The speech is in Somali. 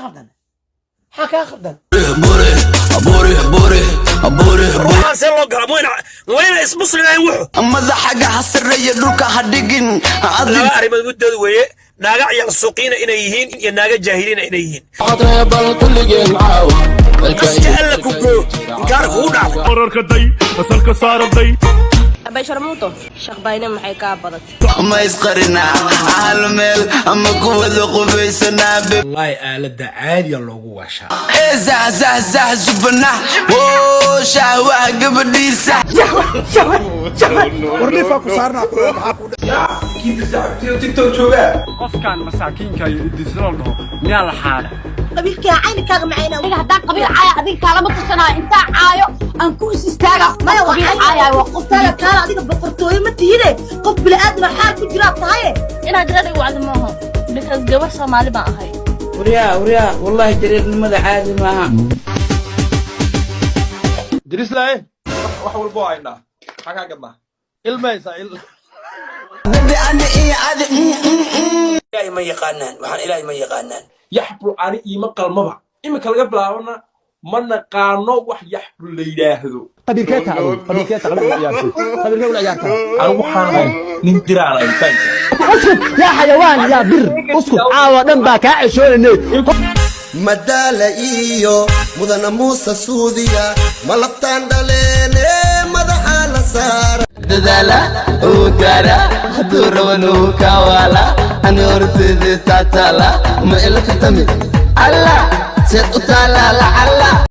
Khaldan? Maxaa kaa khaldan? Ruuxaan see loo galaa? Wayna ismuslimayn wuxu. Madaxaga ha sarreeya, dhulka ha dhigin. Laba arrimood muddood weeye: naaga ciyaal suuqiina inay yihiin iyo naaga jaahiliina inay yihiin. Qaska Alla ku goo, inkaar kugu dhacday. Wararkaday asalka saaraday. Abay sharmuuto, shaqbayne maxay kaa badatay? Ma isqarinaa hal meel ama kuwada qubaysanaa? Wallaahi aaladda caadiya loogu waashaa. Ee zax zax zax subanax oo shahwaha gabadhiisa. Warliifaa ku saarnaa, maxaa ku Qofkan masaakiinka iyo idisla dhaho miyaa la xaara? Qabiilkaa caynikaaga macayna. Aniga haddaan qabiil caaya, adiga kaalama tashanaayo. Intaa caayo aan ku is istaaga. Maya, waa qabiil caayayo waa qof. Taala kaala, adiga boqortooyo ma tihide, qof bini'aadama xaal ku jiraa tahaye. Inaad jareer igu wacdo maaho, because gabar Soomaali baan ahay. Waryaa, waryaa, wallahi jareernimada caadi maaha. Dirislaaye, wax walbo haynaa, maxaa kaa gadnaa? Ilmaysa il. Baby, ani iyo adi. Ilaahay ma yaqaanaan, waxaan Ilaahay ma yaqaanaan. Yaxbul ani iima qalmaba. Iminka laga bilaabana ma naqaano wax yaxbul la yidhaahdo. Qabiilkee tahay? Qabiilkee tahay? Qabiilkee ciyaartay? Qabiilkee ula ciyaartaa? Anigu waxaan ahay nin diraan ahay, fahamka? اسكت يا حيوان يا بر، اسكت. Caawa dhan baa kaa ceshoonaynay. Madaala iyo mudana Muuse Suudiya malabtaan dhaleene madaxa la saara. Dadaala uu gaara, hadduu raban uu kawaala. Ani horteedii taataala ma ila katami alla seed u taalaa lacalla.